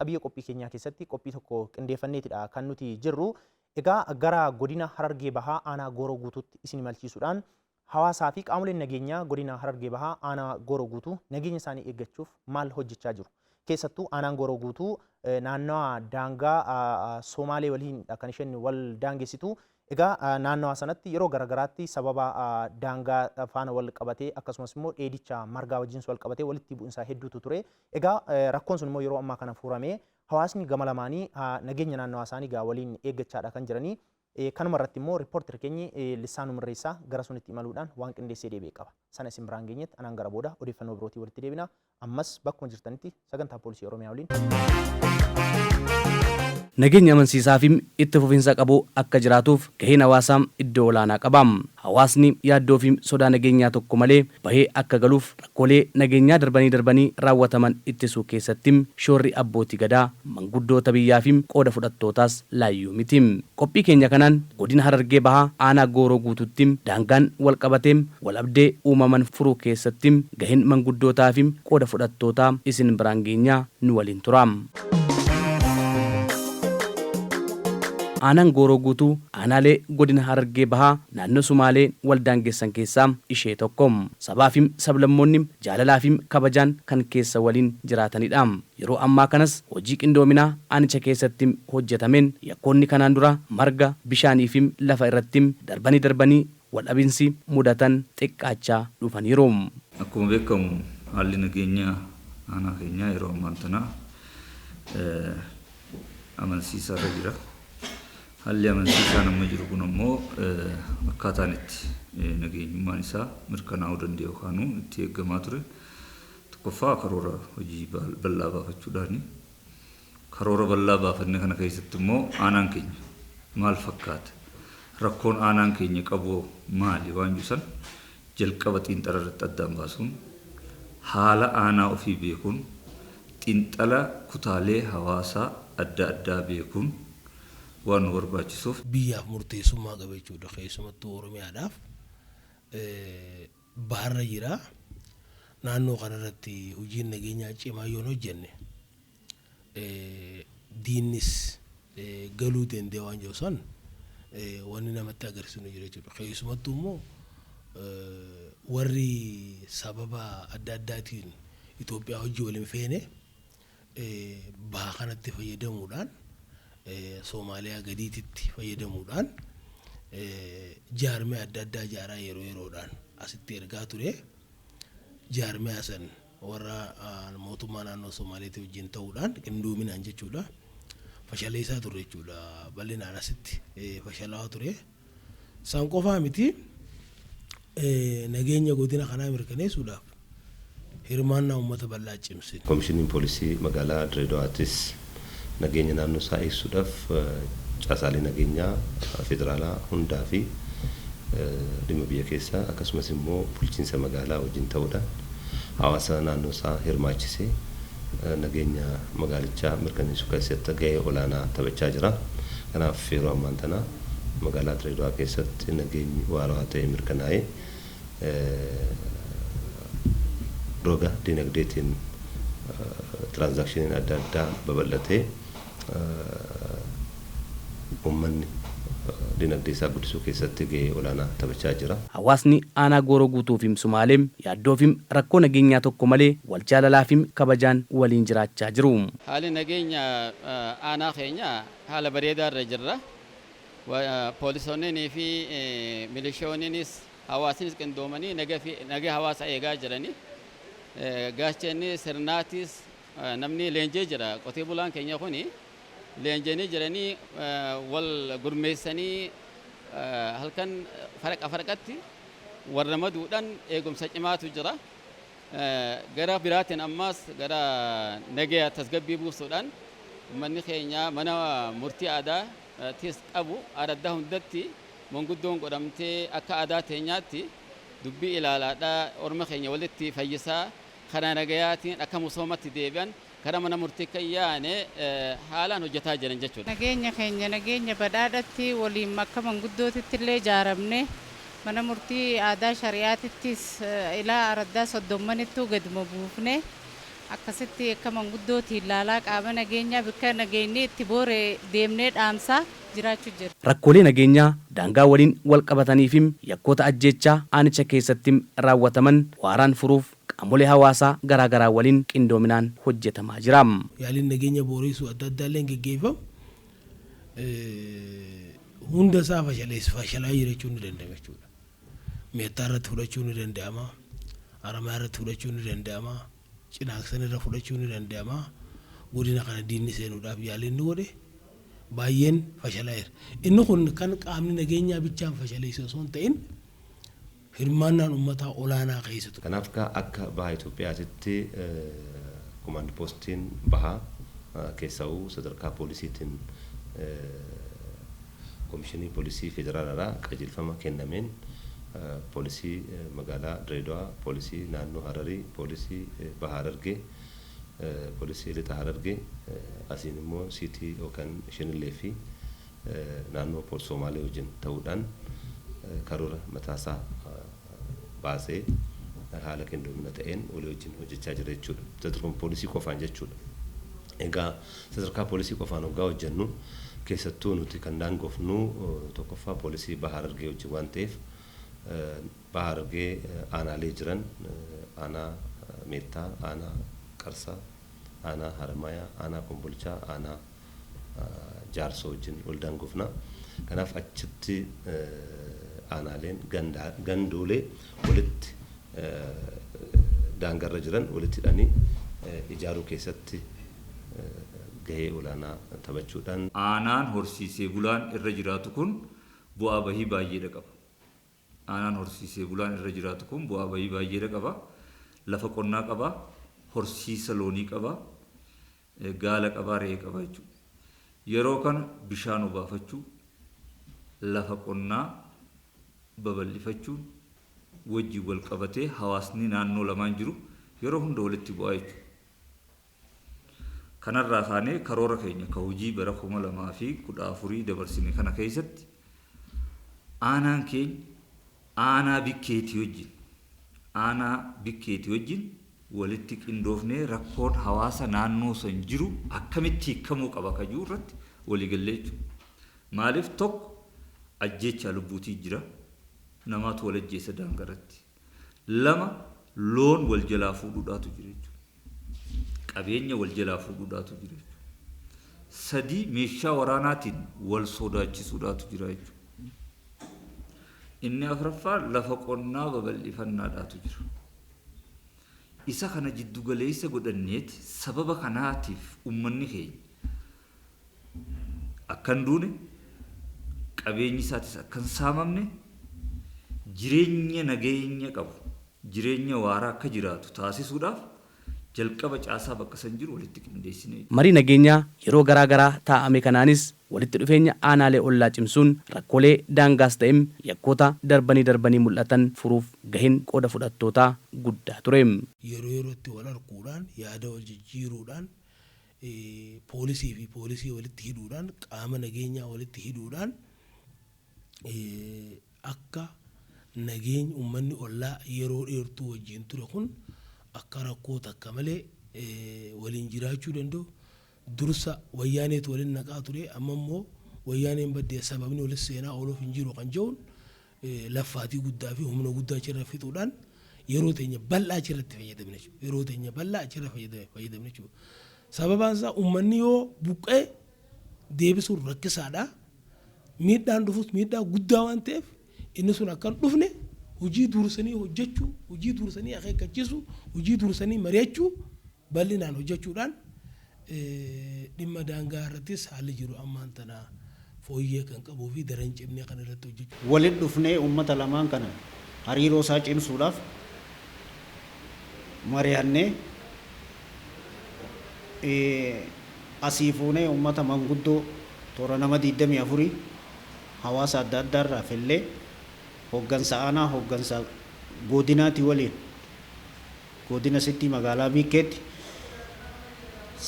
Qabiyyee qophii keenyaa keessatti qophii tokko qindeeffanneetidha kan nuti jirru. Egaa gara godina Harargee Bahaa aanaa Gooroo Guutuutti isin imalchiisuudhaan hawaasaa fi qaamoleen nageenyaa godina Harargee Bahaa aanaa Gooroo Guutuu nageenya isaanii eeggachuuf maal hojjechaa jiru? Keessattuu aanaan Gooroo Guutuu naannawa daangaa Somaalee waliinidha kan isheen wal daangessitu. Egaa naannawa sanatti yeroo garaagaraatti sababa daangaa faana wal qabatee akkasumas immoo dheedicha margaa wajjin wal qabatee walitti bu'insa hedduutu ture. Egaa rakkoon sun immoo yeroo ammaa kana furamee hawaasni gama lamaanii nageenya naannawaa isaanii egaa waliin eeggachaadha kan jiranii. Kanuma irratti immoo riippoorteri keenyi Lissaanuu Mirreessaa gara sunitti imaluudhaan waan qindeessee deebi'e qaba. Sana isin biraan geenyetti anaan gara booda odeeffannoo birootii walitti deebina. Ammas bakkuma jirtanitti sagantaa poolisii Oromiyaa waliin. Nageenya amansiisaa fi itti fufiinsa qabu akka jiraatuuf gaheen hawaasaa iddoo olaanaa qaba. Hawaasni yaaddoo fi sodaa nageenyaa tokko malee bahee akka galuuf rakkoolee nageenyaa darbanii darbanii raawwataman ittisuu keessatti shoorri abbootii gadaa, manguddoota biyyaa fi qooda fudhattootaas laayyuu miti. Qophii keenya kanaan godina Harargee Bahaa aanaa Gooroo Guutuutti daangaan wal qabatee wal dhabdee uumaman furuu keessatti gaheen manguddootaa fi qooda fudhattootaa isin biraan geenyaa nu waliin tura. Aanaan Gooroo Guutuu aanaalee godina Harargee Bahaa naannoo Sumaalee wal daangessan keessaa ishee tokko. Sabaa fi sablammoonni jaalalaa fi kabajaan kan keessa waliin jiraatanidha. Yeroo ammaa kanas hojii qindoominaa aanicha keessatti hojjetameen yakkoonni kanaan dura marga, bishaanii fi lafa irratti darbanii darbanii wal dhabinsi mudatan xiqqaachaa dhufaniiru. Akkuma beekamu haalli nageenyaa aanaa keenyaa yeroo ammaan tana amansiisaa irra jira. Haalli amansiisaan amma jiru kun ammoo akkaataan itti nageenyummaan isaa mirkanaa'uu danda'u yookaan itti eeggamaa ture. Tokkoffaa karoora hojii bal'aa baafachuudhaani. Karoora bal'aa baafanne kana keessatti immoo aanaan keenya maal fakkaata? Rakkoon aanaan keenya qabu maali waan jiru san jalqaba xiinxala irratti addaan baasuun haala aanaa ofii beekuun xiinxala kutaalee hawaasaa adda addaa beekuun waan nu barbaachisuuf. Biyyaaf murteessummaa qaba jechuudha. Keessumattuu Oromiyaadhaaf baharra jira. Naannoo kanarratti hojiin nageenyaa cimaa yoo hin hojjenne diinnis galuu danda'e waan jiru san wanni namatti agarsiisnu jira jechuudha. Keessumattuu immoo warri sababa adda addaatiin Itoophiyaa hojii waliin feene baha kanatti fayyadamuudhaan Soomaaliyaa gadiititti fayyadamuudhaan jaarmiyaa adda addaa ijaaraa yeroo yeroodhaan asitti ergaa ture. Jaarmiyaa san warra mootummaa naannoo Somaaleetii wajjin ta'uudhaan qindoominaan jechuudha. Fashaleessaa turre jechuudha. Bal'inaan asitti fashalaa'aa ture. San qofaa miti, nageenya godina kanaa mirkaneessuudhaaf hirmaannaa uummata bal'aa cimsine. Komishiniin Poolisii magaalaa Dirreedawaattis nageenya naannoo isaa eegsuudhaaf caasaalee nageenyaa federaalaa hundaa fi dhimma biyya keessaa akkasumas immoo bulchiinsa magaalaa wajjin ta'uudhaan hawaasa naannoo isaa hirmaachisee nageenya magaalichaa mirkaneessuu keessatti gahee olaanaa taphachaa jira. Kanaaf yeroo ammaan tana magaalaa Dirreedawaa keessatti nageenyi waarawaa ta'e mirkanaa'ee roga dinagdeetiin tiraanzaakshiniin adda addaa babal'atee uummanni dinagdee isaa guddisuu keessatti gahee olaanaa taphachaa jira. Hawaasni aanaa Gooroo Guutuu fi Sumaalee yaaddoo fi rakkoo nageenyaa tokko malee wal jaalalaa fi kabajaan waliin jiraachaa jiru. Haalli nageenya aanaa keenya haala bareedaa irra jirra. Poolisoonnii fi milishoonniinis hawaasnis qindoomanii nagaa hawaasa eegaa jirani. Gaachanni sirnaatis namni leenjee jira. Qotee bulaan keenya kuni leenjanii jiranii wal gurmeessanii halkan faraqa faraqatti warra maduudhaan eegumsa cimaatu jira. Gara biraatiin ammas gara nagaa tasgabbii buusuudhaan uummanni keenya mana murtii aadaa tis qabu araddaa hundatti manguddoon godhamtee akka aadaa teenyaatti dubbii ilaalaadhaa orma keenya walitti fayyisaa karaa nagayaatiin akka misoomatti deebi'an karaa mana murtii kan yaane haalaan hojjetaa jiran jechuudha. Nageenya keenya nageenya badhaadhatti waliin akka manguddootitti illee ijaaramne mana murtii aadaa shari'aatittis ilaa araddaa soddommanittuu gaduma buufne Akkasitti akka manguddootiin ilaalaa qaama nageenyaa bakka nageenyi itti boore deemnee dhaamsaa jiraachuu jira. Rakkoolee nageenyaa daangaa waliin wal qabatanii fi yakkoota ajjeechaa aanicha keessatti raawwataman waaraan furuuf qaamolee hawaasaa garaagaraa waliin qindoominaan hojjetamaa jira. Yaaliin nageenya booreessuu adda addaa illee geggeeffamu hunda isaa fashalaa jira jechuun ni danda'ama jechuudha. Meettaa irratti fudhachuun ni danda'ama. Haramaa irratti fudhachuun ni danda'ama. Cinaaksan irra fudhachuun ni danda'ama. Godina kana diinni seenuudhaaf yaaliin ni godhe baay'een fashalaa'eera. Inni kun kan qaamni nageenyaa bichaan fashaleesse osoo hin ta'in hirmaannaan uummataa olaanaa keessa ture. Kanaaf akka baha Itoophiyaatitti komaand poostiin bahaa keessa'uu sadarkaa poolisiitiin komishinii poolisii federaalaa qajeelfama kennameen poolisii magaalaa Dirreedawaa, poolisii naannoo Hararii, poolisii baha Harargee, poolisii lixa Harargee, asiin immoo siitii yookaan Shinillee fi naannoo poolisii Somaalee wajjin ta'uudhaan karoora mataasaa baasee haala qindoomina ta'een walii wajjin hojjechaa jira jechuudha. Sadarkaa poolisii qofaan jechuudha. Egaa sadarkaa poolisii qofaan hoggaa hojjennu keessattuu nuti kan daangofnu tokkoffaa poolisii baha Harargee wajjin waan ta'eef baha Harargee aanaalee jiran aanaa Meettaa, aanaa Qarsaa, aanaa Haramayaa, aanaa Kombolchaa, aanaa Jaarsoo wajjin wal daangofna. Kanaaf achitti aanaaleen gandoolee walitti daangarra jiran walitti hidhanii ijaaruu keessatti gahee olaanaa taphachuudhaan. Aanaan horsiisee bulaan irra jiraatu kun bu'aa bahii baay'eedha qaba. Aanaan horsiisee bulaan irra jiraatu kun bu'aa bahii baay'eedha qaba. Lafa qonnaa qaba, horsiisa loonii qaba, gaala qaba, re'ee qaba jechuudha. Yeroo kana bishaan obaafachuu, lafa qonnaa babal'ifachuun wajjin wal qabatee hawaasni naannoo lamaan jiru yeroo hunda walitti bu'aa jechuudha. Kanarraa kaanee karoora keenya ka hojii bara 2014 dabarsine kana keessatti aanaan keenya aanaa bikkeetii wajjin walitti qindoofnee rakkoon hawaasa naannoo san jiru akkamitti hiikamuu qaba ka jiru irratti waliigallee jechuudha. Maaliif tokko ajjeechaa lubbuutii jira. Namaatu wal ajjeessa daangarratti. Lama loon wal jalaa fuudhuudhaatu jira jechuudha. Qabeenya wal jalaa fuudhuudhaatu jira jechuudha. Sadii meeshaa waraanaatiin wal sodaachisuudhaatu jira jechuudha. Inni afuraffaa lafa qonnaa babal'ifannaadhaatu jira. Isa kana jiddu galeessa godhanneeti sababa kanaatiif uummanni keenya akka hin duune qabeenyi isaatis akka hin saamamne jireenya nageenya qabu jireenya waaraa akka jiraatu taasisuudhaaf jalqaba caasaa bakka san jiru walitti qindeessine. Marii nageenyaa yeroo garaa garaa taa'ame kanaanis walitti dhufeenya aanaalee ollaa cimsuun rakkoolee daangaas ta'e yakkoota darbanii darbanii mul'atan furuuf gaheen qooda fudhattootaa guddaa ture. Yeroo yerootti wal arguudhaan yaada wal jijjiiruudhaan poolisii fi poolisii walitti hidhuudhaan qaama nageenyaa walitti hidhuudhaan akka nageenyi uummanni ollaa yeroo dheertuu wajjin ture kun akka rakkoo takka malee waliin jiraachuu danda'u. Dursa wayyaaneetu waliin naqaa ture amma immoo wayyaaneen baddee sababni walis seenaa ooluuf hin jiru kan jedhuun laffaatii guddaa fi humna guddaa achirra fixuudhaan yeroo teenya bal'aa achirratti fayyadamne jechuudha. Yeroo teenya bal'aa achirra fayyadamne jechuudha. Sababaan isaa uummanni yoo buqqee deebisuun rakkisaadha. Miidhaan dhufus miidhaa guddaa waan ta'eef inni sun akka hin dhufne hojii dursanii hojjechuu, hojii dursanii akeekkachiisuu, hojii dursanii mari'achuu bal'inaan hojjechuudhaan dhimma daangaa irrattis haalli jiru ammaan tana fooyyee kan qabuu fi daran cimnee kan irratti hojjechuu. Walitti dhufnee uummata lamaan kana hariiroo isaa cimsuudhaaf mari'annee asii fuunee uummata manguddoo toora nama 24 hawaasa adda addaa irraa fillee hoggansa aanaa hoggansa godinaati waliin godina sitti magaalaa Biikkeetti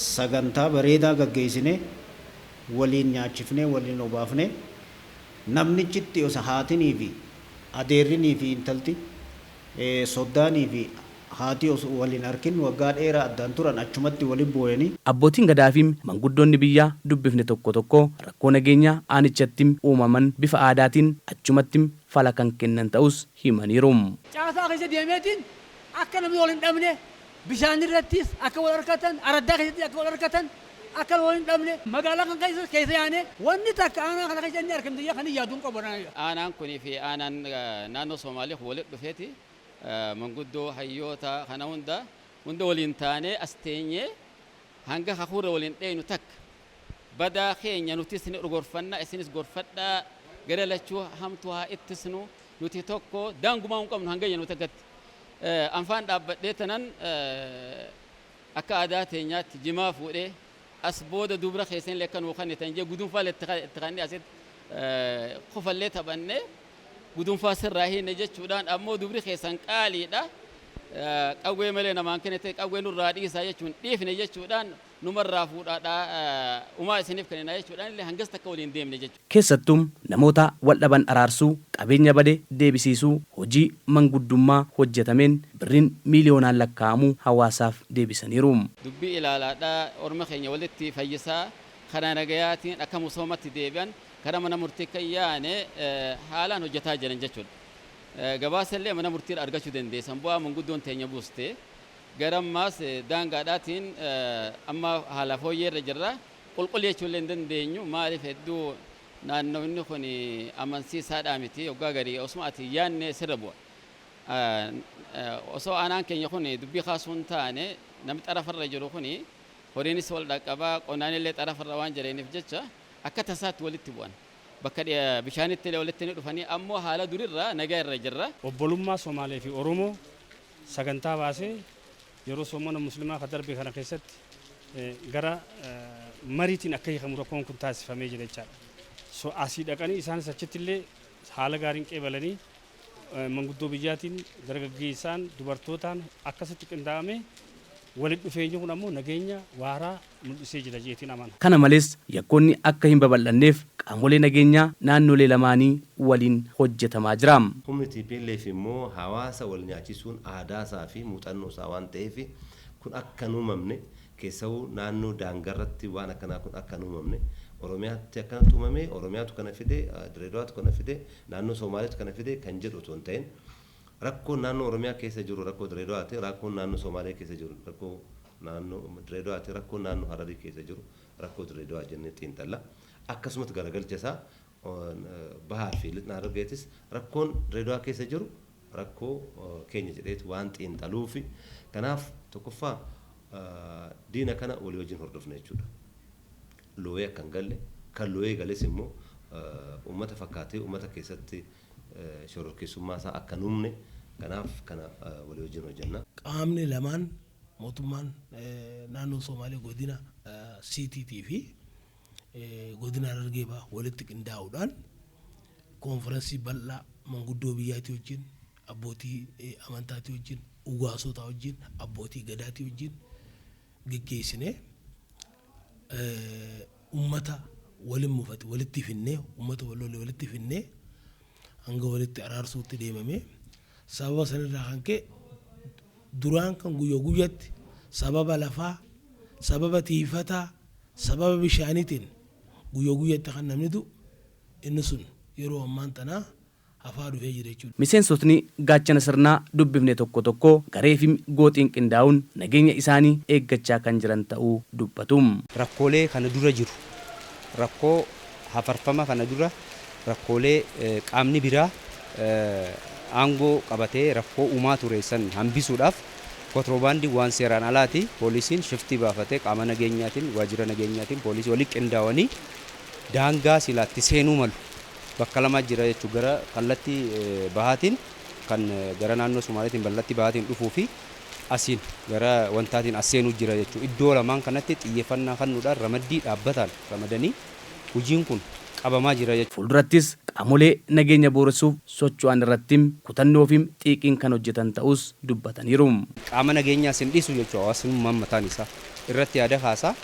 sagantaa bareedaa gaggeessinee waliin nyaachifnee waliin obaafnee namnichitti osoo haatinii fi adeerrinii fi intalti soddaanii fi Haati osoo wal hin arkin waggaa dheeraa addaan turan achumatti waliin booyanii. Abbootiin gadaa fi manguddoonni biyyaa dubbifne tokko tokko rakkoo nageenyaa aanichatti uumaman bifa aadaatiin achumatti fala kan kennan ta'us himaniiru. Caasaa keessa deemeetiin akka namni wal hin dhabne, bishaan irrattis akka wal harkatan, araddaa keessatti akka wal harkatan, akka wal hin dhabne, magaalaa kan keessa keessa yaane wanni takka aanaa kana keessa inni argamte kan yaaduun qabu. Aanaan kunii fi aanaan naannoo Somaalee walitti dhufeeti manguddoo hayyoota kana hunda hunda waliin taanee as teenyee hanga hafuura waliin dheeynu takka badaa keenya nuti isin gorfannaa, isinis gorfadhaa, gara lachuu hamtuu haa ittisnu, nuti tokko daangumaa hin qabnu hanga jennu takkatti. Anfaan dhaabbadhee tanan akka aadaa teenyaatti jimaa fuudhee as booda dubra keessan illee akka nuu kennitan jee gudunfaa itti kannee asitti kofallee taphannee gudunfaa sirraa hiine jechuudhaan, ammoo dubri keessan qaaliidha. Qawwee malee namaan kennite, qawwee nurraa dhiisaa jechuun dhiifne jechuudhaan, numarraa fuudhaadhaa umaa isiniif kennina jechuudhaan illee hangas takka waliin deemne jechuudha. Keessattuu namoota wal dhaban araarsuu, qabeenya bade deebisiisuu, hojii manguddummaa hojjetameen birriin miiliyoonaan lakkaa'amu hawaasaaf deebisaniiru. Dubbii ilaalaadhaa orma keenya walitti fayyisaa, karaa nagayaatiin akka misoomatti deebi'an, karaa mana murtii kan yaane haalaan hojjetaa jiran jechuudha. Gabaasa illee mana murtii argachuu dandeessan bu'aa manguddoon teenya buuste. Gara ammaas daangaadhaatiin amma haala fooyyee irra jirra. Qulqulli jechuu illee hin dandeenyu, maaliif hedduu naannoo kun amansiisaadhaa miti, waggaa garii osuma ati yaanne sirra bu'a. Osoo aanaan keenya kun dubbii kaasuu hin taane, namni xarafarra jiru kun horiinis wal dhaqqabaa, qonnaan illee xarafarra waan jiraniif jecha akka tasaatti walitti bu'an. Bakka bishaanitti illee walitti ni dhufanii, ammoo haala durirraa nagaa irra jirra. Obbolummaa Somaalee fi Oromoo sagantaa baasee yeroo soomana musliimaa ka darbe kana keessatti gara mariitiin akka hiikamu rakkoon kun taasifamee jira jechaadha. So asii dhaqanii isaanis achitti illee haala gaariin qeebalanii, manguddoo biyyaatiin, dargaggeessaan, dubartootaan akkasitti qindaa'amee walitti dhufeenyi kun ammoo nageenya waaraa mul'isee jira jeetiin amana. Kana malees yakkoonni akka hin babal'anneef qaamolee nageenyaa naannolee lamaanii waliin hojjetamaa jira. Humni TPLF immoo hawaasa wal nyaachisuun aadaa isaa fi muuxannoo isaa waan ta'eef, kun akka hin uumamne, keessawuu naannoo daangarratti waan akkanaa kun akka hin uumamne, Oromiyaatti akkanatti uumame, Oromiyaatu kana fide, Direedawaatu kana fide, naannoo Somaaliitu kana fide kan jedhu otoo hin ta'in, rakkoon naannoo Oromiyaa keessa jiru rakkoo Direedawaati, rakkoon naannoo Somaalee keessa jiru rakkoo naannoo Direedawaati, rakkoon naannoo Hararii keessa jiru rakkoo Direedawaa jennee xiinxalla. Akkasumatti garagalcha isaa bahaa fi lixna Harargeetis rakkoon Direedawaa keessa jiru rakkoo keenya jedheetu waan xiinxaluufi, kanaaf tokkoffaa diina kana walii wajjin hordofna jechuudha. Looyee akka hin galle, kan looyee gales immoo uummata fakkaatee uummata keessatti shororkeessummaa isaa akka hin uumne, kanaaf kana walii wajjin hojjenna. Qaamni lamaan, mootummaan naannoo Somaalee godina CTT fi godina Harargee Bahaa walitti qindaa'uudhaan koonferansii bal'aa manguddoo biyyaatii wajjin, abbootii amantaatii wajjin, ugaasota wajjin, abbootii gadaatii wajjin geggeessinee, ummata walin mufate walitti finnee, ummata wal lole walitti finnee hanga walitti araarsuutti deemame. Sababa sanirraa kan ka'e duraan kan guyyaa guyyaatti sababa lafaa, sababa tiifataa, sababa bishaaniitiin guyyaa guyyaatti kan namni du'u, inni sun yeroo ammaan tanaa hafaa dhufee jira jechuudha. Miseensotni gaachana sirnaa dubbifne tokko tokko garee fi gooxiin qindaa'uun nageenya isaanii eeggachaa kan jiran ta'uu dubbatu. Rakkoolee kana dura jiru, rakkoo hafarfama kana dura, rakkoolee qaamni biraa aangoo qabatee rakkoo uumaa ture san hambisuudhaaf, kontiroobaandii waan seeraan alaati, poolisiin shiftii baafatee qaama nageenyaatiin, waajjira nageenyaatiin, poolisii waliin qindaa'anii daangaa silaatti seenuu malu bakka lamaa jira jechuudha. Gara kallattii bahaatiin kan gara naannoo Somaaliitiin bal'atti bahaatiin dhufuu fi asiin gara wantaatiin as seenuu jira jechuudha. Iddoo lamaan kanatti xiyyeeffannaa kennuudhaan ramaddii dhaabbataan ramadanii hojiin kun qabamaa jira jechuudha. Fuuldurattis qaamolee nageenya booressuuf socho'an irratti kutannoo fi xiiqiin kan hojjetan ta'us dubbataniiru. Qaama nageenyaa sin dhiisu jechuudha, hawaasni mataan isaa irratti yaada kaasaa.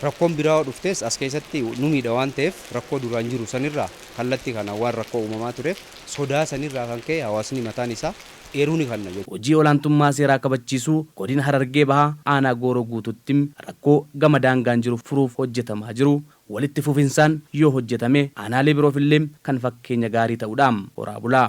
Rakkoon biraa yoo dhuftes as keessatti nu miidha waan ta'eef, rakkoo duraan jiru sanirraa kallattii kana waan rakkoo uumamaa tureef, sodaa sanirraa kan ka'e hawaasni mataan isaa eeruu ni kenna jechuudha. Hojii olaantummaa seeraa kabachiisuu godina Harargee Bahaa aanaa Gooroo Guutuutti rakkoo gama daangaan jiru furuuf hojjetamaa jiru walitti fufinsaan yoo hojjetame aanaalee biroofillee kan fakkeenya gaarii ta'uudha. Horaa bulaa.